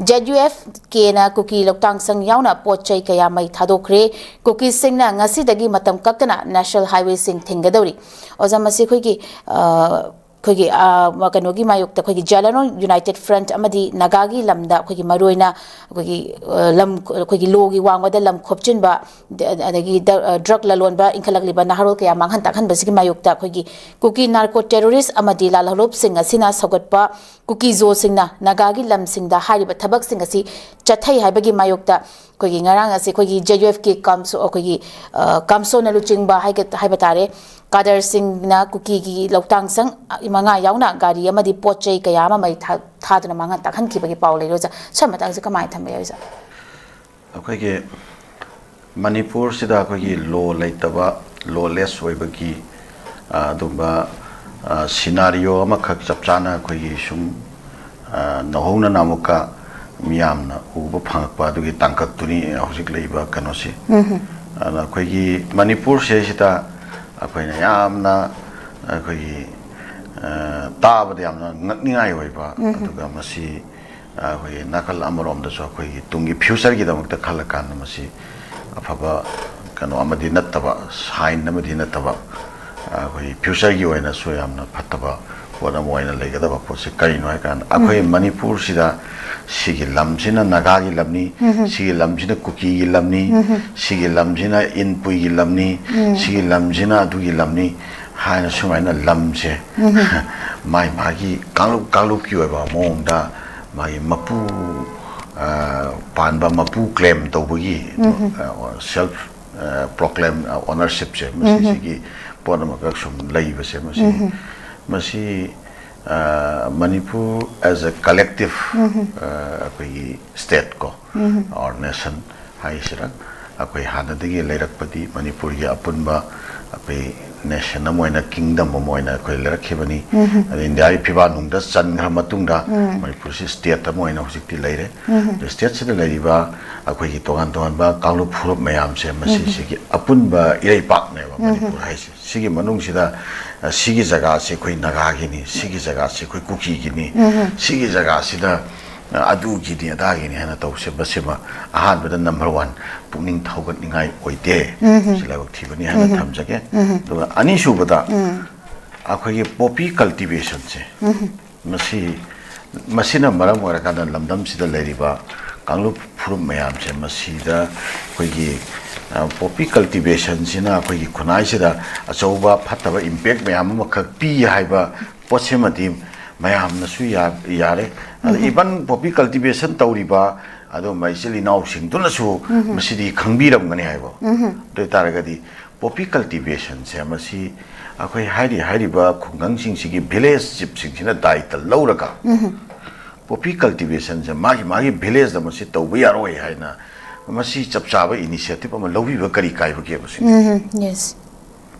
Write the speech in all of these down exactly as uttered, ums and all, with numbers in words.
Z U F ꯀꯦꯅ ꯀꯨꯀꯤ ꯂꯧꯇꯥꯡ ꯁꯪ ꯌꯥꯎꯅ ꯄꯣꯠ ꯆꯩ ꯀꯌꯥ ꯃꯩ ꯊꯥꯗꯣꯛꯈ꯭ꯔꯦ꯫ ꯀꯨꯀꯤꯁꯤꯡꯅ ꯉꯁꯤꯗꯒꯤ ꯃꯇꯝ ꯀꯛꯇꯅ ꯅꯦꯁꯅꯦꯜ ꯍꯥꯏꯋꯦꯁꯤꯡ ꯊꯤꯡꯒꯗꯧꯔꯤ꯫ ꯑꯣꯖꯥ, ꯃꯁꯤ ꯑꯩꯈꯣꯏꯒꯤ, ꯑ, ꯑꯩꯈꯣꯏꯒꯤ, ꯑ, ꯀꯩꯅꯣꯒꯤ ꯃꯥꯌꯣꯛꯇ ꯑꯩꯈꯣꯏꯒꯤ ꯖꯦꯂꯦꯅꯣ ꯌꯨꯅꯥꯏꯇꯦꯗ ꯐ꯭ꯔꯟꯠ ꯑꯃꯗꯤ ꯅꯥꯒꯥꯒꯤ ꯂꯝꯗ ꯑꯩꯈꯣꯏꯒꯤ ꯃꯔꯨꯑꯣꯏꯅ ꯑꯩꯈꯣꯏꯒꯤ, ꯑ, ꯂꯝ, ꯑꯩꯈꯣꯏꯒꯤ ꯂꯣꯒꯤ ꯋꯥꯡꯃꯗ ꯂꯝ ꯈꯣꯞꯆꯤꯟꯕ, ꯗ-, ꯑꯗꯒꯤ ꯗ-, ꯑ, ꯗ꯭ꯔꯒ ꯂꯂꯣꯟꯕ ꯏꯟꯈꯠꯂꯛꯂꯤꯕ ꯅꯍꯥꯔꯣꯜ ꯀꯌꯥ ꯃꯥꯡꯍꯟ ꯇꯥꯛꯍꯟꯕꯁꯤꯒꯤ ꯃꯥꯌꯣꯛꯇ ꯑꯩꯈꯣꯏꯒꯤ ꯀꯨꯀꯤ ꯅꯥꯔꯀꯣ ꯇꯦꯔꯣꯔꯤꯁ ꯑꯃꯗꯤ ꯂꯥꯜꯍꯧꯂꯨꯞꯁꯤꯡ ꯑꯁꯤꯅ ꯁꯧꯒꯠꯄ ꯀꯨꯀꯤ ꯖꯣꯁꯤꯡꯅ ꯅꯥꯒꯥꯒꯤ ꯂꯝꯁꯤꯡꯗ ꯍꯥꯏꯔꯤꯕ ꯊꯕꯛꯁꯤꯡ ꯑꯁꯤ ꯆꯠꯊꯩ ꯍꯥꯏꯕꯒꯤ ꯃꯥꯌꯣꯛꯇ ꯑꯩꯈꯣꯏꯒꯤ ꯉꯔꯥꯡ ꯑꯁꯤ ꯑꯩꯈꯣꯏꯒꯤ ꯖꯦ ꯌꯨ ꯑꯦꯐ ꯀꯦ ꯀꯥꯝꯁꯣ-, ꯑꯩꯈꯣꯏꯒꯤ, ꯑ, ꯀꯥꯝꯁꯣꯅ ꯂꯨꯆꯤꯡꯕ ꯍꯥꯏꯒ-, ꯍꯥꯏꯕ ꯇꯥꯔꯦ, ꯀꯥꯗꯔꯁꯤꯡꯅ ꯀꯨꯀꯤꯒꯤ ꯂꯧꯇꯥꯡ ꯁꯪ, ꯑ, ꯃꯉꯥ ꯌꯥꯎꯅ ꯒꯥꯔꯤ ꯑꯃꯗꯤ ꯄꯣꯠ ꯆꯩ ꯀꯌꯥ ꯑꯃ ꯃꯩ ꯊꯥ-, ꯊꯥꯗꯨꯅ ꯃꯥꯡꯍꯟ ꯇꯥꯛꯍꯟꯈꯤꯕꯒꯤ ꯄꯥꯎ ꯂꯩꯔꯦ ꯑꯣꯖꯥ꯫ ꯁ꯭ꯋꯥꯏ ꯃꯇꯥꯡꯁꯤ ꯀꯃꯥꯏꯅ ꯊꯝꯕ ꯌꯥꯏ ꯑꯣꯖꯥ? ꯑꯩꯈꯣꯏꯒꯤ ꯃꯅꯤꯄꯨꯔꯁꯤꯗ ꯑꯩꯈꯣꯏꯒꯤ ꯂꯣ ꯂꯩꯇꯕ, ꯂꯣꯂꯦꯁ ꯑꯣꯏꯕꯒꯤ, ꯑ, ꯑꯗꯨꯝꯕ, ꯑ, ꯁꯤꯅꯥꯔꯤꯑꯣ ꯑꯃꯈꯛ ꯆꯞ ꯆꯥꯅ ꯑꯩꯈꯣꯏꯒꯤ ꯁꯨꯝ, ꯑ, ꯅꯧꯍꯧꯅꯅ ꯑꯃꯨꯛꯀ ꯃꯤꯌꯥꯝꯅ ꯎꯕ ꯐꯪꯉꯛꯄ ꯑꯗꯨꯒꯤ ꯇꯥꯡꯀꯛꯇꯨꯅꯤ ꯍꯧꯖꯤꯛ ꯂꯩꯔꯤꯕ ꯀꯩꯅꯣꯁꯤ꯫ ꯑꯗꯨꯅ ꯑꯩꯈꯣꯏꯒꯤ ꯃꯅꯤꯄꯨꯔꯁꯤꯗꯩꯁꯤꯗ ꯑꯩꯈꯣꯏꯅ ꯌꯥꯝꯅ ꯑꯩꯈꯣꯏꯒꯤ, ꯑ, ꯇꯥꯕꯗ ꯌꯥꯝꯅ ꯉꯛꯅꯤꯡꯉꯥꯏ ꯑꯣꯏꯕ, ꯑꯗꯨꯒ ꯃꯁꯤ ꯑꯩꯈꯣꯏꯒꯤ ꯅꯥꯀꯜ ꯑꯃꯔꯣꯝꯗꯁꯨ ꯑꯩꯈꯣꯏꯒꯤ ꯇꯨꯡꯒꯤ ꯐ꯭ꯌꯨꯆꯔꯒꯤꯗꯃꯛꯇ ꯈꯜꯂꯀꯥꯟꯗ ꯃꯁꯤ ꯑꯐꯕ ꯀꯩꯅꯣ ꯑꯃꯗꯤ ꯅꯠꯇꯕ, ꯁꯥꯏꯟ ꯑꯃꯗꯤ ꯅꯠꯇꯕ, ꯑꯩꯈꯣꯏ ꯐ꯭ꯌꯨꯆꯔꯒꯤ ꯑꯣꯏꯅꯁꯨ ꯌꯥꯝꯅ ꯐꯠꯇꯕ ꯄꯣꯠ ꯑꯃ ꯑꯣꯏꯅ ꯂꯩꯒꯗꯕ ꯄꯣꯠꯁꯤ ꯀꯔꯤꯅꯣ ꯍꯥꯏ ꯀꯥꯟꯗ, ꯑꯩꯈꯣꯏ ꯃꯅꯤꯄꯨꯔꯁꯤꯗ ꯁꯤꯒꯤ ꯂꯝꯁꯤꯅ ꯅꯥꯒꯥꯒꯤ ꯂꯝꯅꯤ, ꯁꯤꯒꯤ ꯂꯝꯁꯤꯅ ꯀꯨꯀꯤꯒꯤ ꯂꯝꯅꯤ, ꯁꯤꯒꯤ ꯂꯝꯁꯤꯅ ꯏꯟꯄꯨꯏꯒꯤ ꯂꯝꯅꯤ, ꯁꯤꯒꯤ ꯂꯝꯁꯤꯅ ꯑꯗꯨꯒꯤ ꯂꯝꯅꯤ ꯍꯥꯏꯅ ꯁꯨꯃꯥꯏꯅ ꯂꯝꯁꯦ ꯃꯥꯏ ꯃꯥꯒꯤ ꯀꯥꯡꯂꯨꯞ ꯀꯥꯡꯂꯨꯞꯀꯤ ꯑꯣꯏꯕ ꯃꯑꯣꯡꯗ ꯃꯥꯒꯤ ꯃꯄꯨ, ꯑ, ꯄꯥꯟꯕ ꯃꯄꯨ ꯀ꯭ꯂꯦꯝ ꯇꯧꯕꯒꯤ, ꯑ, ꯁꯦꯜꯐ, ꯑ, ꯄ꯭ꯔꯣꯀ꯭ꯂꯦꯝ, ꯑ, ꯑꯣꯅꯔꯁꯤꯞꯁꯦ ꯃꯁꯤꯁꯤꯒꯤ ꯄꯣꯠ ꯑꯃꯈꯛ ꯁꯨꯝ ꯂꯩꯕꯁꯦ ꯃꯁꯤ, ꯃꯁꯤ, ꯑ, ꯃꯅꯤꯄꯨꯔ as a collective, ꯑ, ꯑꯩꯈꯣꯏꯒꯤ ꯁ꯭ꯇꯦꯠ ꯀꯣ, or nation ꯍꯥꯏꯁꯤꯔꯥ, ꯑꯩꯈꯣꯏ ꯍꯥꯟꯅꯗꯒꯤ ꯂꯩꯔꯛꯄꯗꯤ ꯃꯅꯤꯄꯨꯔꯒꯤ ꯑꯄꯨꯟꯕ ꯑꯩꯈꯣꯏ ꯅꯦꯁꯟ ꯑꯃ ꯑꯣꯏꯅ, ꯀꯤꯡꯗꯝ ꯑꯃ ꯑꯣꯏꯅ ꯑꯩꯈꯣꯏ ꯂꯩꯔꯛꯈꯤꯕꯅꯤ꯫ ꯑꯗ ꯏꯟꯗꯤꯌꯥꯒꯤ ꯐꯤꯕꯥꯛꯅꯨꯡꯗ ꯆꯟꯈ꯭ꯔ ꯃꯇꯨꯡꯗ ꯃꯅꯤꯄꯨꯔꯁꯤ ꯁ꯭ꯇꯦꯠ ꯑꯃ ꯑꯣꯏꯅ ꯍꯧꯖꯤꯛꯇꯤ ꯂꯩꯔꯦ꯫ ꯑꯗ ꯁ꯭ꯇꯦꯠꯁꯤꯗ ꯂꯩꯔꯤꯕ ꯑꯩꯈꯣꯏꯒꯤ ꯇꯣꯉꯥꯟ ꯇꯣꯉꯥꯟꯕ ꯀꯥꯡꯂꯨꯞ ꯐꯨꯔꯨꯞ ꯃꯌꯥꯝꯁꯦ ꯃꯁꯤꯁꯤꯒꯤ ꯑꯄꯨꯟꯕ ꯏꯔꯩꯄꯥꯛꯅꯦꯕ ꯃꯅꯤꯄꯨꯔ ꯍꯥꯏꯁꯦ꯫ ꯁꯤꯒꯤ ꯃꯅꯨꯡꯁꯤꯗ, ꯑ, ꯁꯤꯒꯤ ꯖꯒꯥꯁꯤ ꯑꯩꯈꯣꯏ ꯅꯥꯒꯥꯒꯤꯅꯤ, ꯁꯤꯒꯤ ꯖꯒꯥꯁꯤ ꯑꯩꯈꯣꯏ ꯀꯨꯀꯤꯒꯤꯅꯤ, ꯁꯤꯒꯤ ꯖꯒꯥꯁꯤꯗ ꯑꯗꯨꯒꯤꯅꯤ ꯑꯗꯥꯒꯤꯅꯤ ꯍꯥꯏꯅ ꯇꯧꯁꯦ, ꯃꯁꯤꯃ ꯑꯍꯥꯟꯕꯗ number one ꯄꯨꯛꯅꯤꯡ ꯊꯧꯒꯠꯅꯤꯡꯉꯥꯏ ꯑꯣꯏꯗꯦ꯫ ꯁꯤ ꯂꯥꯏꯕꯛ ꯊꯤꯕꯅꯤ ꯍꯥꯏꯅ ꯊꯝꯖꯒꯦ꯫ ꯑꯗꯨꯒ ꯑꯅꯤꯁꯨꯕꯗ, ꯑꯩꯈꯣꯏꯒꯤ poppy cultivation ꯁꯦ, ꯃꯁꯤ, ꯃꯁꯤꯅ ꯃꯔꯝ ꯑꯣꯏꯔꯀꯥꯟꯗ ꯂꯝꯗꯝꯁꯤꯗ ꯂꯩꯔꯤꯕ ꯀꯥꯡꯂꯨꯞ ꯐꯨꯔꯨꯞ ꯃꯌꯥꯝꯁꯦ, ꯃꯁꯤꯗ ꯑꯩꯈꯣꯏꯒꯤ poppy cultivation ꯁꯤꯅ ꯑꯩꯈꯣꯏꯒꯤ ꯈꯨꯟꯅꯥꯏꯁꯤꯗ ꯑꯆꯧꯕ ꯐꯠꯇꯕ impact ꯃꯌꯥꯝ ꯑꯃꯈꯛ ꯄꯤ ꯍꯥꯏꯕ ꯄꯣꯠꯁꯤꯃꯗꯤ ꯃꯌꯥꯝꯅꯁꯨ ꯌꯥ-, ꯌꯥꯔꯦ꯫ ꯑꯗ even poppy cultivation ꯇꯧꯔꯤꯕ ꯑꯗꯨꯒꯨꯝꯕ ꯏꯆꯤꯜ ꯏꯅꯥꯎꯁꯤꯡꯗꯨꯅꯁꯨ ꯃꯁꯤꯗꯤ ꯈꯪꯕꯤꯔꯝꯒꯅꯤ ꯍꯥꯏꯕ꯫ ꯑꯗꯨ ꯑꯣꯏꯇꯥꯔꯒꯗꯤ poppy cultivation ꯁꯦ, ꯃꯁꯤ ꯑꯩꯈꯣꯏ ꯍꯥꯏꯔꯤ, ꯍꯥꯏꯔꯤꯕ ꯈꯨꯡꯒꯪꯁꯤꯡꯁꯤꯒꯤ village chief ꯁꯤꯡꯁꯤꯅ ꯗꯥꯏꯇ ꯂꯧꯔꯒ poppy cultivation ꯁꯦ ꯃꯥꯒꯤ, ꯃꯥꯒꯤ village ꯇ ꯃꯁꯤ ꯇꯧꯕ ꯌꯥꯔꯣꯏ ꯍꯥꯏꯅ ꯃꯁꯤ ꯆꯞ ꯆꯥꯕ initiative ꯑꯃ ꯂꯧꯕꯤꯕ ꯀꯔꯤ ꯀꯥꯏꯕꯒꯦꯕ ꯁꯤꯅꯤ? Yes.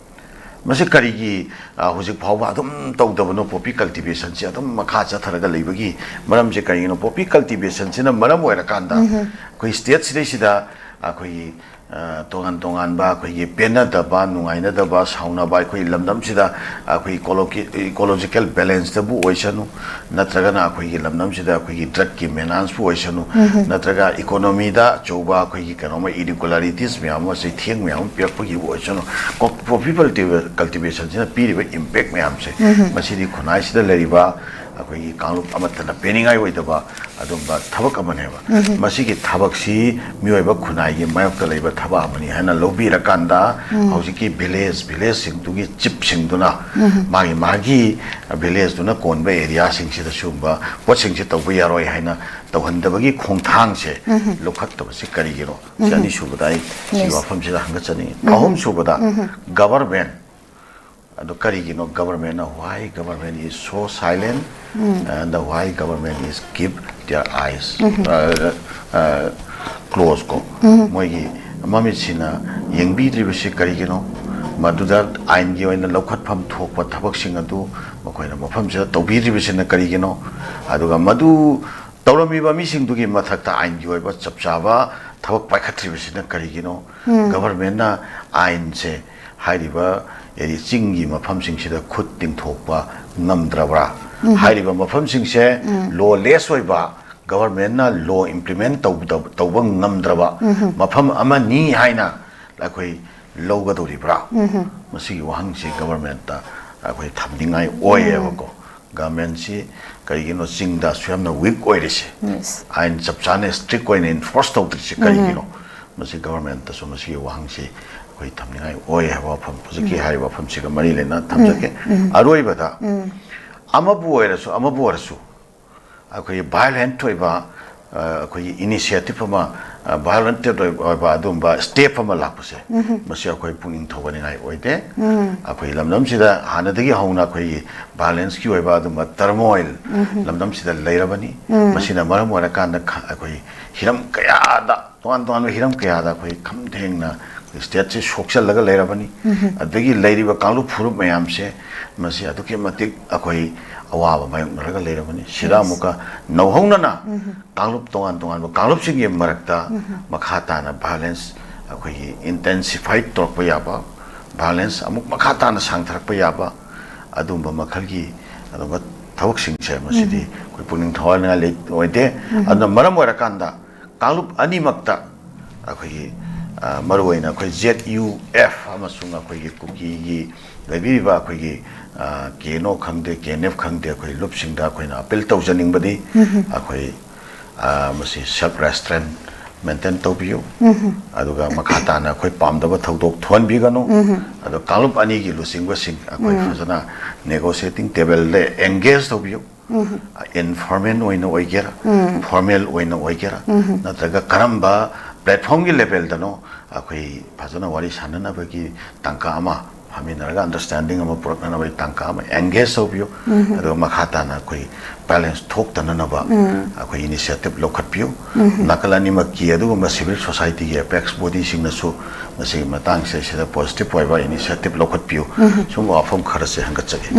ꯃꯁꯤ ꯀꯔꯤꯒꯤ, ꯑ, ꯍꯧꯖꯤꯛ ꯐꯥꯎꯕ ꯑꯗꯨꯝ ꯇꯧꯗꯕꯅꯣ? Poppy cultivation ꯁꯤ ꯑꯗꯨꯝ ꯃꯈꯥ ꯆꯠꯊꯔꯒ ꯂꯩꯕꯒꯤ ꯃꯔꯝꯁꯦ ꯀꯔꯤꯒꯤꯅꯣ? Poppy cultivation ꯁꯤꯅ ꯃꯔꯝ ꯑꯣꯏꯔꯀꯥꯟꯗ ꯑꯩꯈꯣꯏ state ꯁꯤꯗꯩꯁꯤꯗ ꯑꯩꯈꯣꯏꯒꯤ, ꯑ, ꯇꯣꯉꯥꯟ ꯇꯣꯉꯥꯟꯕ ꯑꯩꯈꯣꯏꯒꯤ ꯄꯦꯟꯅꯗꯕ, ꯅꯨꯡꯉꯥꯏꯅꯗꯕ, ꯁꯥꯎꯅꯕ, ꯑꯩꯈꯣꯏ ꯂꯝꯗꯝꯁꯤꯗ ꯑꯩꯈꯣꯏ ecologi-, ecological balance ꯇꯕꯨ ꯑꯣꯏꯁꯅꯨ, ꯅꯠꯇ꯭ꯔꯒꯅ ꯑꯩꯈꯣꯏꯒꯤ ꯂꯝꯗꯝꯁꯤꯗ ꯑꯩꯈꯣꯏꯒꯤ drug ꯀꯤ menace ꯄꯨ ꯑꯣꯏꯁꯅꯨ, ꯅꯠꯇ꯭ꯔꯒ economy ꯗ ꯑꯆꯧꯕ ꯑꯩꯈꯣꯏꯒꯤ ꯀꯩꯅꯣꯝꯃ irregularities ꯃꯌꯥꯝ ꯑꯃ, ꯆꯩꯊꯦꯡ ꯃꯌꯥꯝ ꯑꯃ ꯄꯤꯔꯛꯄꯒꯤ ꯑꯣꯏꯁꯅꯨ, co-, poppy cultiva-, cultivation ꯁꯤꯅ ꯄꯤꯔꯤꯕ impact ꯃꯌꯥꯝꯁꯦ, ꯃꯁꯤꯗꯤ ꯈꯨꯟꯅꯥꯏꯁꯤꯗ ꯂꯩꯔꯤꯕ ꯑꯩꯈꯣꯏꯒꯤ ꯀꯥꯡꯂꯨꯞ ꯑꯃꯠꯇꯅ ꯄꯦꯟꯅꯤꯡꯉꯥꯏ ꯑꯣꯏꯗꯕ ꯑꯗꯨꯝꯕ ꯊꯕꯛ ꯑꯃꯅꯦꯕ꯫ ꯃꯁꯤꯒꯤ ꯊꯕꯛꯁꯤ ꯃꯤꯑꯣꯏꯕ ꯈꯨꯟꯅꯥꯏꯒꯤ ꯃꯥꯌꯣꯛꯇ ꯂꯩꯕ ꯊꯕꯛ ꯑꯃꯅꯤ ꯍꯥꯏꯅ ꯂꯧꯕꯤꯔꯀꯥꯟꯗ, ꯍꯧꯖꯤꯛꯀꯤ village, village ꯁꯤꯡꯗꯨꯒꯤ chief ꯁꯤꯡꯗꯨꯅ ꯃꯥꯒꯤ, ꯃꯥꯒꯤ village ꯇꯨꯅ ꯀꯣꯟꯕ area ꯁꯤꯡꯁꯤꯗ ꯁꯤꯒꯨꯝꯕ ꯄꯣꯠꯁꯤꯡꯁꯦ ꯇꯧꯕ ꯌꯥꯔꯣꯏ ꯍꯥꯏꯅ ꯇꯧꯍꯟꯗꯕꯒꯤ ꯈꯣꯡꯊꯥꯡꯁꯦ ꯂꯧꯈꯠꯇꯕꯁꯤ ꯀꯔꯤꯒꯤꯅꯣ? ꯁꯤ ꯑꯅꯤꯁꯨꯕꯗ ꯑꯩ ꯁꯤ Yes. ꯋꯥꯐꯝꯁꯤꯗ ꯍꯪꯒꯠꯆꯅꯤꯡꯉꯤ꯫ ꯑꯍꯨꯝꯁꯨꯕꯗ, government꯫ ꯑꯗꯣ ꯀꯔꯤꯒꯤꯅꯣ government ꯅ, why government is so silent and why government is keep their eyes, uh, uh, close ꯀꯣ? ꯃꯣꯏꯒꯤ ꯃꯃꯤꯠꯁꯤꯅ ꯌꯦꯡꯕꯤꯗ꯭ꯔꯤꯕꯁꯤ ꯀꯔꯤꯒꯤꯅꯣ? ꯃꯗꯨꯗ ꯑꯥꯏꯟꯒꯤ ꯑꯣꯏꯅ ꯂꯧꯈꯠꯐꯝ ꯊꯣꯛꯄ ꯊꯕꯛꯁꯤꯡ ꯑꯗꯨ ꯃꯈꯣꯏꯅ ꯃꯐꯝꯁꯤꯗ ꯇꯧꯕꯤꯗ꯭ꯔꯤꯕꯁꯤꯅ ꯀꯔꯤꯒꯤꯅꯣ? ꯑꯗꯨꯒ ꯃꯗꯨ ꯇꯧꯔꯝꯃꯤꯕ ꯃꯤꯁꯤꯡꯗꯨꯒꯤ ꯃꯊꯛꯇ ꯑꯥꯏꯟꯒꯤ ꯑꯣꯏꯕ ꯆꯞ ꯆꯥꯕ ꯊꯕꯛ ꯄꯥꯏꯈꯠꯇ꯭ꯔꯤꯕꯁꯤꯅ ꯀꯔꯤꯒꯤꯅꯣ? Government ꯅ ꯑꯥꯏꯟꯁꯦ ꯍꯥꯏꯔꯤꯕ area, ꯆꯤꯡꯒꯤ ꯃꯐꯝꯁꯤꯡꯁꯤꯗ ꯈꯨꯠ ꯇꯤꯡꯊꯣꯛꯄ ꯉꯝꯗ꯭ꯔꯕ꯭ꯔꯥ? ꯍꯥꯏꯔꯤꯕ ꯃꯐꯝꯁꯤꯡꯁꯦ lawless ꯑꯣꯏꯕ, ꯒꯚꯔꯟꯃꯦꯟꯠꯅ ꯂꯣ ꯏꯝꯄ꯭ꯂꯤꯃꯦꯟꯠ ꯇꯧꯗꯕ, ꯇꯧꯕ ꯉꯝꯗ꯭ꯔꯕ ꯃꯐꯝ ꯑꯃꯅꯤ ꯍꯥꯏꯅ ꯑꯩꯈꯣꯏ ꯂꯧꯒꯗꯧꯔꯤꯕ꯭ꯔꯥ? ꯃꯁꯤꯒꯤ ꯋꯥꯍꯪꯁꯤ ꯒꯚꯔꯟꯃꯦꯟꯠꯇ ꯑꯩꯈꯣꯏ ꯊꯝꯅꯤꯡꯉꯥꯏ ꯑꯣꯏꯌꯦꯕꯀꯣ꯫ ꯒꯚꯔꯟꯃꯦꯟꯠꯁꯤ ꯀꯔꯤꯒꯤꯅꯣ ꯆꯤꯡꯗ ꯑꯁꯨꯛ ꯌꯥꯝꯅ ꯋꯤꯛ ꯑꯣꯏꯔꯤꯁꯤ? ꯌꯦꯁ꯫ ꯑꯥꯏꯟ ꯆꯞ ꯆꯥꯅ ꯏꯁꯇ꯭ꯔꯤꯛ ꯑꯣꯏꯅ ꯏꯟꯐꯣꯔꯁ ꯇꯧꯗ꯭ꯔꯤꯁꯤ ꯀꯔꯤꯒꯤꯅꯣ? ꯃꯁꯤ ꯒꯚꯔꯟꯃꯦꯟꯠꯇꯁꯨ ꯃꯁꯤꯒꯤ ꯋꯥꯍꯪꯁꯤ ꯑꯩꯈꯣꯏ ꯊꯝꯅꯤꯡꯉꯥꯏ ꯑꯣꯏ ꯍꯥꯏꯕ ꯋꯥꯐꯝ ꯍꯧꯖꯤꯛꯀꯤ ꯍꯥꯏꯔꯤꯕ ꯋꯥꯐꯝꯁꯤꯒ ꯃꯔꯤ ꯂꯩꯅꯅ ꯊꯝꯖꯒꯦ꯫ ꯑꯔꯣꯏꯕꯗ ꯑꯃꯕꯨ ꯑꯣꯏꯔꯁꯨ ꯑꯃꯕꯨ ꯑꯣꯏꯔꯁꯨ ꯑꯩꯈꯣꯏꯒꯤ ꯚꯥꯏꯑꯣꯂꯦꯟꯠ ꯑꯣꯏꯕ, ꯑ, ꯑꯩꯈꯣꯏꯒꯤ ꯏꯅꯤꯁꯤꯌꯦꯇꯤꯞ ꯑꯃ, ꯑ, ꯚꯥꯏꯑꯣꯂꯦꯟꯇꯦꯠ ꯑꯣꯏꯕ, ꯑꯣꯏꯕ ꯑꯗꯨꯒꯨꯝꯕ ꯁ꯭ꯇꯦꯞ ꯑꯃ ꯂꯥꯛꯄꯁꯦ, ꯃꯁꯤ ꯑꯩꯈꯣꯏ ꯄꯨꯛꯅꯤꯡ ꯊꯧꯒꯠꯅꯤꯡꯉꯥꯏ ꯑꯣꯏꯗꯦ꯫ ꯑꯩꯈꯣꯏ ꯂꯝꯗꯝꯁꯤꯗ ꯍꯥꯟꯅꯗꯒꯤ ꯍꯧꯅ ꯑꯩꯈꯣꯏꯒꯤ ꯚꯥꯏꯑꯣꯂꯦꯟꯁꯀꯤ ꯑꯣꯏꯕ ꯑꯗꯨꯝꯕ ꯇꯔꯃꯣꯏꯜ ꯂꯝꯗꯝꯁꯤꯗ ꯂꯩꯔꯕꯅꯤ꯫ ꯃꯁꯤꯅ ꯃꯔꯝ ꯑꯣꯏꯔꯀꯥꯟꯗ ꯈ-, ꯑꯩꯈꯣꯏ ꯍꯤꯔꯝ ꯀꯌꯥꯗ, ꯇꯣꯉꯥꯟ ꯇꯣꯉꯥꯟꯕ ꯍꯤꯔꯝ ꯀꯌꯥꯗ ꯑꯩꯈꯣꯏ ꯈꯝ ꯊꯦꯡꯅ ꯑꯩꯈꯣꯏ ꯁ꯭ꯇꯦꯠꯁꯦ ꯁꯣꯛꯆꯜꯂꯒ ꯂꯩꯔꯕꯅꯤ꯫ ꯑꯗꯒꯤ ꯂꯩꯔꯤꯕ ꯀꯥꯡꯂꯨꯞ ꯐꯨꯔꯨꯞ ꯃꯌꯥꯝꯁꯦ ꯃꯁꯤ ꯑꯗꯨꯛꯀꯤ ꯃꯇꯤꯛ ꯑꯩꯈꯣꯏ ꯑꯋꯥꯕ ꯃꯥꯌꯣꯛꯅꯔꯒ ꯂꯩꯔꯕꯅꯤ꯫ ꯁꯤꯗ ꯑꯃꯨꯛꯀ ꯅꯧꯍꯧꯅꯅ ꯀꯥꯡꯂꯨꯞ, ꯇꯣꯉꯥꯟ ꯇꯣꯉꯥꯟꯕ ꯀꯥꯡꯂꯨꯞꯁꯤꯡꯒꯤ ꯃꯔꯛꯇ ꯃꯈꯥ ꯇꯥꯅ ꯚꯥꯏꯑꯣꯂꯦꯟꯁ ꯑꯩꯈꯣꯏꯒꯤ ꯏꯟꯇꯦꯟꯁꯤꯐꯥꯏꯠ ꯇꯧꯔꯛꯄ ꯌꯥꯕ, ꯚꯥꯏꯑꯣꯂꯦꯟꯁ ꯑꯃꯨꯛ ꯃꯈꯥ ꯇꯥꯅ ꯁꯥꯡꯊꯔꯛꯄ ꯌꯥꯕ, ꯑꯗꯨꯝꯕ ꯃꯈꯜꯒꯤ ꯑꯗꯨꯒ ꯊꯕꯛꯁꯤꯡꯁꯦ ꯃꯁꯤꯗꯤ ꯑꯩꯈꯣꯏ ꯄꯨꯛꯅꯤꯡ ꯊꯧꯒꯠꯅꯤꯡꯉꯥꯏ ꯂꯩ-, ꯑꯣꯏꯗꯦ꯫ ꯑꯗꯨꯅ ꯃꯔꯝ ꯑꯣꯏꯔꯀꯥꯟꯗ ꯀꯥꯡꯂꯨꯞ ꯑꯅꯤꯃꯛꯇ ꯑꯩꯈꯣꯏꯒꯤ, ꯑ, ꯃꯔꯨꯑꯣꯏꯅ ꯑꯩꯈꯣꯏ ꯖꯦꯠ ꯌꯨ ꯑꯦꯐ ꯑꯃꯁꯨꯡ ꯑꯩꯈꯣꯏꯒꯤ ꯀꯨꯀꯤꯒꯤ ꯂꯩꯕꯤꯔꯤꯕ ꯑꯩꯈꯣꯏꯒꯤ, ꯑ, ꯀꯦ ꯑꯦꯟ ꯑꯣ ꯈꯪꯗꯦ, ꯀꯦ ꯑꯦꯟ ꯑꯦꯐ ꯈꯪꯗꯦ, ꯑꯩꯈꯣꯏ ꯂꯨꯞꯁꯤꯡꯗ ꯑꯩꯈꯣꯏꯅ ꯑꯄꯤꯜ ꯇꯧꯖꯅꯤꯡꯕꯗꯤ ꯑꯩꯈꯣꯏ, ꯑ, ꯃꯁꯤ ꯁꯦꯜꯐ ꯔꯦꯁꯇ꯭ꯔꯦꯟ ꯃꯦꯟꯇꯦꯟ ꯇꯧꯕꯤꯌꯨ꯫ ꯑꯗꯨꯒ ꯃꯈꯥ ꯇꯥꯅ ꯑꯩꯈꯣꯏ ꯄꯥꯝꯗꯕ ꯊꯧꯗꯣꯛ ꯊꯣꯛꯍꯟꯕꯤꯒꯅꯨ꯫ ꯑꯗꯣ ꯀꯥꯡꯂꯨꯞ ꯑꯅꯤꯒꯤ ꯂꯨꯆꯤꯡꯕꯁꯤꯡ ꯑꯩꯈꯣꯏ ꯐꯖꯅ ꯅꯦꯒꯣꯁꯤꯌꯦꯇꯤꯡ ꯇꯦꯕꯜꯗ ꯑꯦꯡꯒꯦꯖ ꯇꯧꯕꯤꯌꯨ꯫ ꯏꯟꯐꯣꯔꯃꯦꯜ ꯑꯣꯏꯅ ꯑꯣꯏꯒꯦꯔꯥ, ꯐꯣꯔꯃꯦꯜ ꯑꯣꯏꯅ ꯑꯣꯏꯒꯦꯔꯥ, ꯅꯠꯇ꯭ꯔꯒ ꯀꯔꯝꯕ ꯄ꯭ꯂꯦꯠꯐꯣꯝꯒꯤ ꯂꯦꯕꯦꯜꯗꯅꯣ ꯑꯩꯈꯣꯏ ꯐꯖꯅ ꯋꯥꯔꯤ ꯁꯥꯟꯅꯅꯕꯒꯤ ꯇꯥꯡꯀꯛ ꯑꯃ, ꯐꯝꯃꯤꯟꯅꯔꯒ ꯑꯟꯗꯔꯁ꯭ꯇꯦꯟꯗꯤꯡ ꯑꯃ ꯄꯨꯔꯛꯅꯅꯕꯒꯤ ꯇꯥꯡꯀꯛ ꯑꯃ ꯑꯦꯡꯒꯦꯖ ꯇꯧꯕꯤꯌꯨ꯫ ꯑꯗꯨꯒ ꯃꯈꯥ ꯇꯥꯅ ꯑꯩꯈꯣꯏ ꯚꯥꯏꯑꯣꯂꯦꯟꯁ ꯊꯣꯛꯇꯅꯅꯕ ꯑꯩꯈꯣꯏ ꯏꯅꯤꯁꯤꯌꯦꯇꯤꯞ ꯂꯧꯈꯠꯄꯤꯌꯨ꯫ ꯅꯥꯀꯜ ꯑꯅꯤꯃꯛꯀꯤ ꯑꯗꯨꯒꯨꯝꯕ ꯁꯤꯚꯤꯜ ꯁꯣꯁꯥꯏꯇꯤꯒꯤ ꯑꯦꯄꯦꯛꯁ ꯕꯣꯗꯤꯁꯤꯡꯅꯁꯨ ꯃꯁꯤꯒꯤ ꯃꯇꯥꯡꯁꯦ ꯁꯤꯗ ꯄꯣꯖꯤꯇꯤꯞ ꯑꯣꯏꯕ ꯏꯅꯤꯁꯤꯌꯦꯇꯤꯞ ꯂꯧꯈꯠꯄꯤꯌꯨ꯫ ꯁꯨꯝꯕ ꯋꯥꯐꯝ ꯈꯔꯁꯦ ꯍꯪꯒꯠꯆꯒꯦ꯫